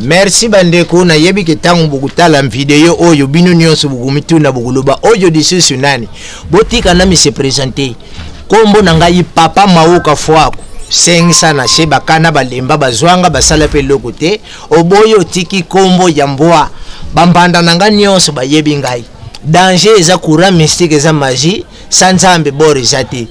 Merci bandeko, nayebi ke ntango bokotala video oyo bino nyonso bokomituna, bokoloba oyo lisusu nani? Botika na mise presente. Kombo na ngai Papa Maoka Fwaku. Sengisa na se bakana balemba bazwanga basala pe eloko te, oboyi otiki kombo ya mbwa. Bambanda na ngai nyonso bayebi ngai. Danger eza courant mystique eza magie, sans Nzambe bord eza te.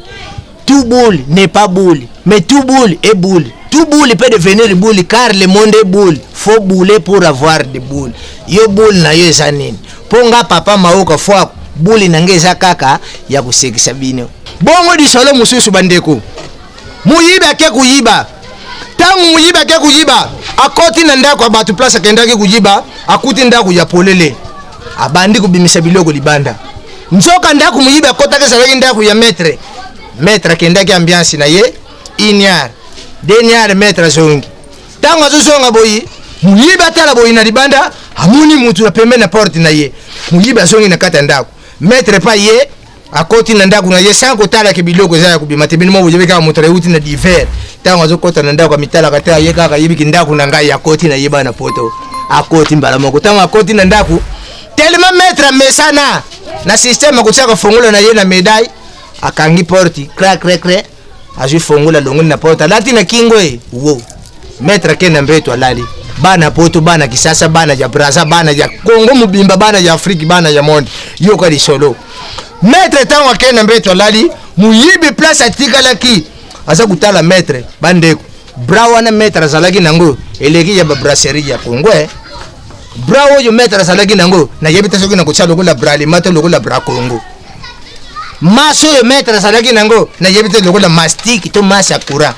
Tout boule n'est pas boule, mais tout boule est boule. Tout boule peut devenir boule car le monde est boule. Faut bouler pour avoir des boules. Yo boule na yo eza nini? Po nga papa Maoka fois boule na nga eza kaka ya kosekisa bino. Bongo lisolo mosusu bandeko. Moyibi ake koyiba. Ntango moyibi ake koyiba, akoti na ndako ya bato place akendaki koyiba, akuti ndako ya polele. Abandi kobimisa biloko libanda. Nzoka ndako moyibi akotaki ezalaki ndako ya maître. Maître akendaki ambiance na ye, une heure, deux heures maître azongi. Ntango azozonga boyi, moyibi atala boyi na libanda, amoni mutu na pembeni na porte na ye. Moyibi azongi na kati ya ndako. Maître pa ye akoti na ndako na ye sans kotala ke biloko eza ya kobima te. Bino moko boyebi kaka moto euti na divers, ntango azokota na ndako amitalaka te, aye kaka ayebi ke ndako na ngai, akoti na ye bana poto, akoti mbala moko. Ntango akoti na ndako, tellement maître amesana na système akotiaka fongola na ye na médaille, akangi porte cra cra cra, azwi fongola alongoli na porte, alati na kingo ye wo. Maître ake na mbeto alali. Bana poto, bana Kisasa, bana ya Brazza, bana ya Congo mobimba, bana ya Afrique, bana ya monde, yoka lisolo. Maître ntango ake na mbeto alali, moyibi place atikalaki aza kotala maître. Bandeko, bra wana maître azalaki nango eleki ya babrasserie ya Congo eh. Bra oyo maître azalaki nango nayebi te soki nakotia lokola bralima to lokola bra Congo. Masi oyo maître azalaki nango nayebi te lokola mastique to masi ya courant,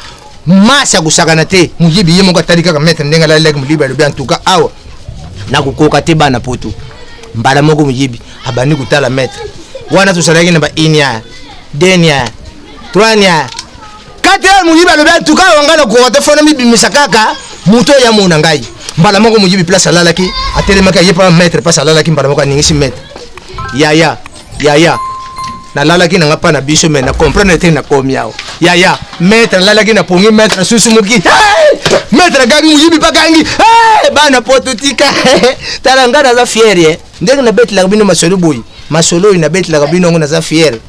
masi ya kosakana te. Moyibi ye moko atali kaka maître ndenge alalelaki, moyibi alobi en tout cas awa nakokoka te bana poto. Mbala moko moyibi abandi kotala maître wana, tozalaki na ba une heure, deux heures, trois heures, quatre heures. Moyibi alobi en tout cas awa ngai nakokoka te, fona mibimisa kaka moto oyo amona ngai. Mbala moko moyibi place alalaki atelemaki, aye pa maître place alalaki, mbala moko aningisi maître. Yaya, yaya, nalalaki na nga pa na biso, me na comprendre te nakomi awa. Yaya, maître alalaki na pongi, maître asusumuki, hey! Maître agangi, moyibi bagangi, hey! Bana poto tika tala ngai naza fiere ye ndenge nabetelaka bino masolo boye, masolo oyo nabetelaka bino yango naza fiere.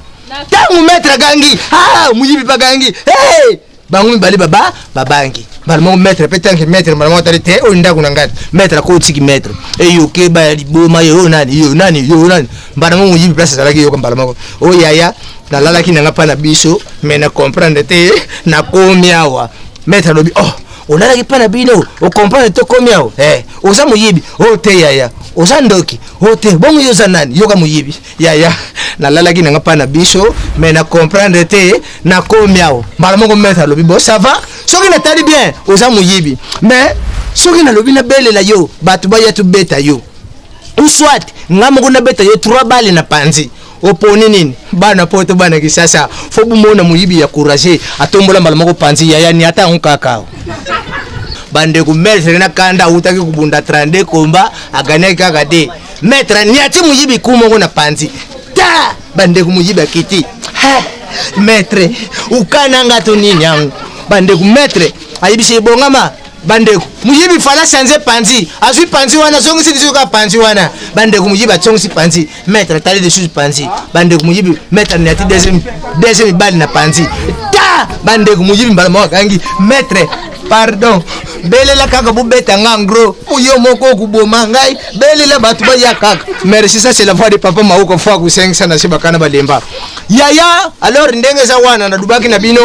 Ntango maître agangi, ah, moyibi bagangi, hey! Bango mibale baba babangi. Mbala moko maître pe tanke maître mbala moko atali te oyo ndako na ngai, maître akotiki maître eyoke baya liboma ye oyo nani yo nani yo nani. Mbala moko moyibi place azalaki yoka mbala moko oyo yaya nalalaki na nga pa na biso, mais na comprendre te nakomi awa. Maître alobi oh, olalaki pa na bino ocomprendre te okomi awa eh, oza moyibi oyo te yaya, oza ndoki oyo te, bongo yo oza nani? Yoka moyibi yaya nalalaki na nga pa na biso, mais na comprendre te nakomi awa. Mbala moko maître alobi bon ça va, soki natali bien oza moyibi, mais soki nalobi nabelela yo bato baya tobeta yo, ou soit nga moko nabeta yo 3 balles na panzi, oponi nini? Bana poto, bana Kisasa, fo bomona moyibi ya courage atombola mbala moko panzi yaya ni ata yango kaka. Bandeko, maître na kanda awutaki kobunda 32 komba aganiaki kaka te, maître niati moyibi ku moko na panzi ta. Bandeko, moyibi akiti, maître ukananga to nini yango. Bandeko, maître ayebisi ebongama. Bandeko, moyibi fala change panzi, azwi panzi wana azongisi lisusu kaka panzi wana. Bandeko, moyibi azongisi panzi, maître atali lisusu panzi. Bandeko, moyibi maître aniati deuxième mibali na panzi ta. Bandeko, moyibi mbala moko akangi maître, pardon, belela kaka bobeta nga ngro yo moko okoboma ngai, belela bato baya kaka. Merci, ça c'est la voix de papa Maoko Fwa kosengisa na se bakana balemba yaya. Alors ndenge eza wana nalubaki na bino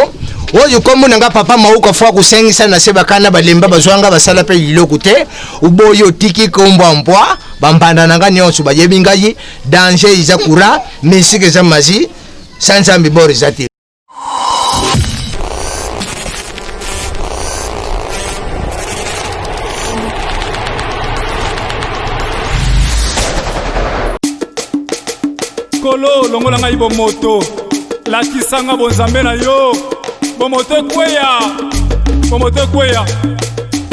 oyo kombo na nga papa Maoko Fwa kosengisa na se bakana balemba bazwanga basala mpe liloko te, oboyi otiki kombo ya mbwa. Bambanda na nga nyonso bayebi ngai, danger eza courant, misike eza magie, sans Nzambe bord eza te. Kolo, longola ngai bomoto, lakisa nga bonzambe na yo. Bomoto ekweya, bomoto ekweya.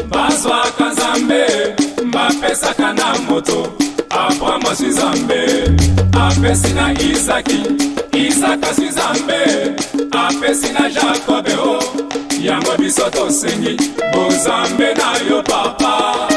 Bazwaka Nzambe, bapesaka na moto. Abraham azwi Nzambe, apesi na Isaki. Isaka azwi Nzambe, apesi na Jakobe. O yango biso tosengi bonzambe na yo papa.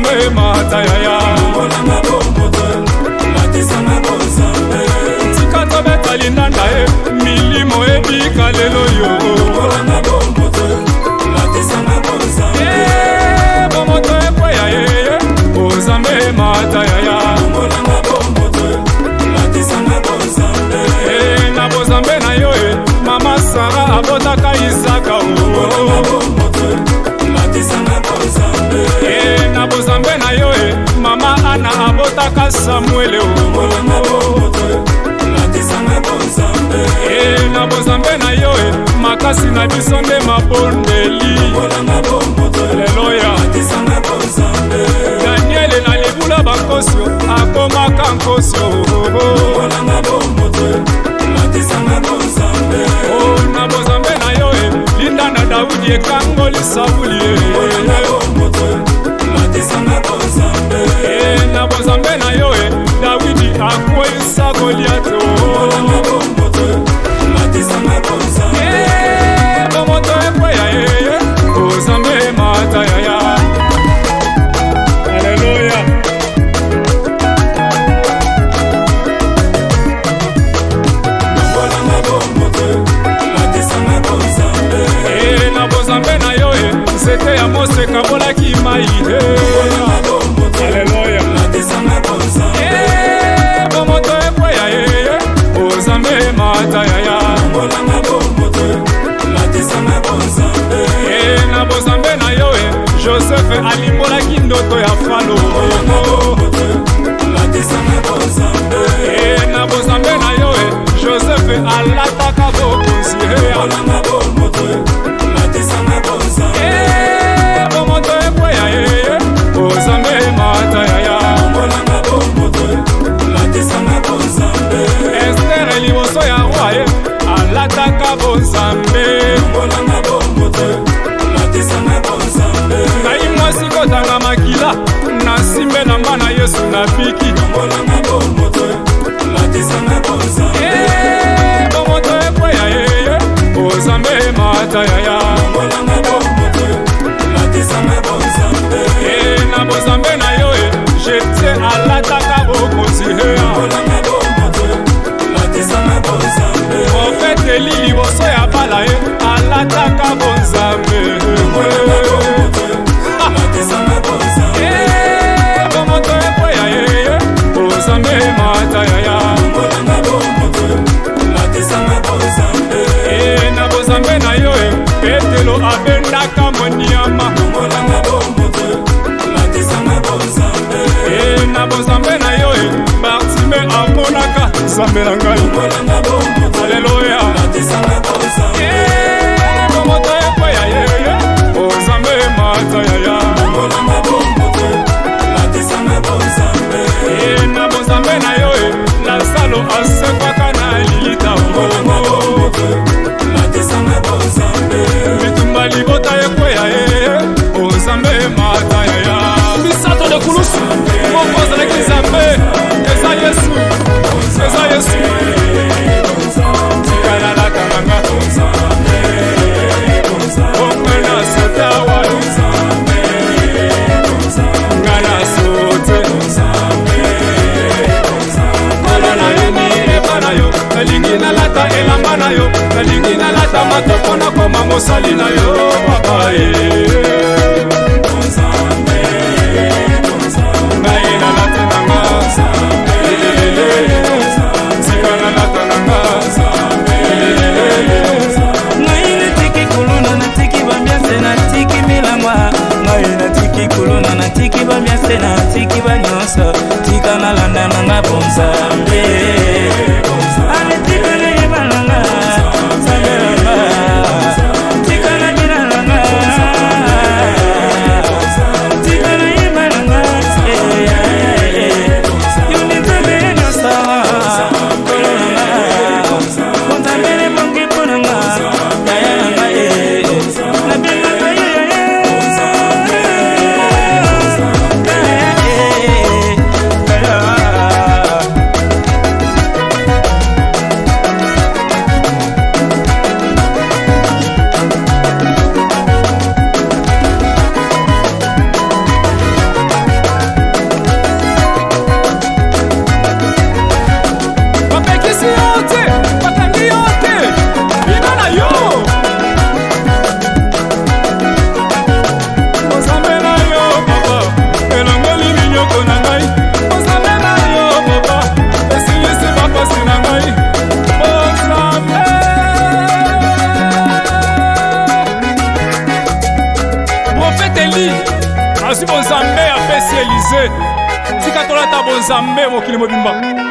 Nzambe mata yaya. Tika tobeta lindanda e, milimo ebika lelo yo. Eh, bomoto ekweya ye, Nzambe mata yaya. Eh, na bozambe na yo e, mama Sara abotaka Isaka o. Eh, na bozambe na yo e, mama Ana abotaka Samuele o. Eh, na bozambe na yo e, makasi na biso nde mabondeli. Aleluya. Daniele na libula bankosio akomaka nkosio. O na bozambe na yo e, linda na Daudi ekangoli Sauli e. E na bozambe na yo e, Dawidi akweyisa Goliate o. Eh, bomoto ekweya ye, Nzambe mata yaya. Aleluya. E na bozambe na yo e, nzete ya Mose ekabolaki mai e. Aleluya. Eh, bomoto ekweya ye, Nzambe mata yaya. E na bozambe na yo e, Joseph alimbolaki ndoto ya Falo. E na bozambe na yo e, Joseph alataka bokonzi. E bomoto ekweya ye, Nzambe mata yaya. Estere liboso ya roi ye alataka bonzambe. Ngai mwasi kotanga makila na nsimbe na mba na Yesu nabiki. Eh, bomoto ekweya ye, Nzambe mata yaya. E na bozambe na yo e, Jetie alataka bokonzi. Profete Eli liboso ya bala ye alataka bonzambe. Eh, bomoto ekweya ye, Nzambe mata yaya. E na bozambe na yo e, Petelo abendaka moniama. E na bozambe na yo e, Bartime amonaka Nzambe na ngai. Aleluya. Eh, bomoto ekweya ye, Nzambe mata yaya. E na bozambe na yo e, Lazalo asekwaka na lilita. Bitumba libota ekweya ye, Nzambe mata yaya. Misato de kulusu, moko azalaki Nzambe, eza Yesu, eza Yesu. Tika nalata nanga onga na sote awa, nga na sote. Nkolo nayeni epa na yo, nalingi nalata elamba na yo, nalingi nalata matoko, nakoma mosali na yo papa ye. Ngai nalata nanga lelelele, tika nalata nanga lelelele. Ngai natiki kuluna, natiki bambiase, natiki milangwa. Ngai natiki kuluna, natiki bambiase, natiki banyonso. Tika nalanda nanga bonzambe. Ale tika nayeba nanga Nzambe nanga, tika nabina nanga, tika nayeba nanga. Yo nde Nzambe ya nyonso, Nkolo nanga, bonzambe lebongi mpo nanga, yaya nanga e, nabengaka yo yaya, yaya e, yaya. minyoko na ngai. Bonzambe na yo papa esilisi bapasi na ngai. Bonzambe. Profete Eli azwi bonzambe apesi Elize. Tika tolata bonzambe mokili mobimba.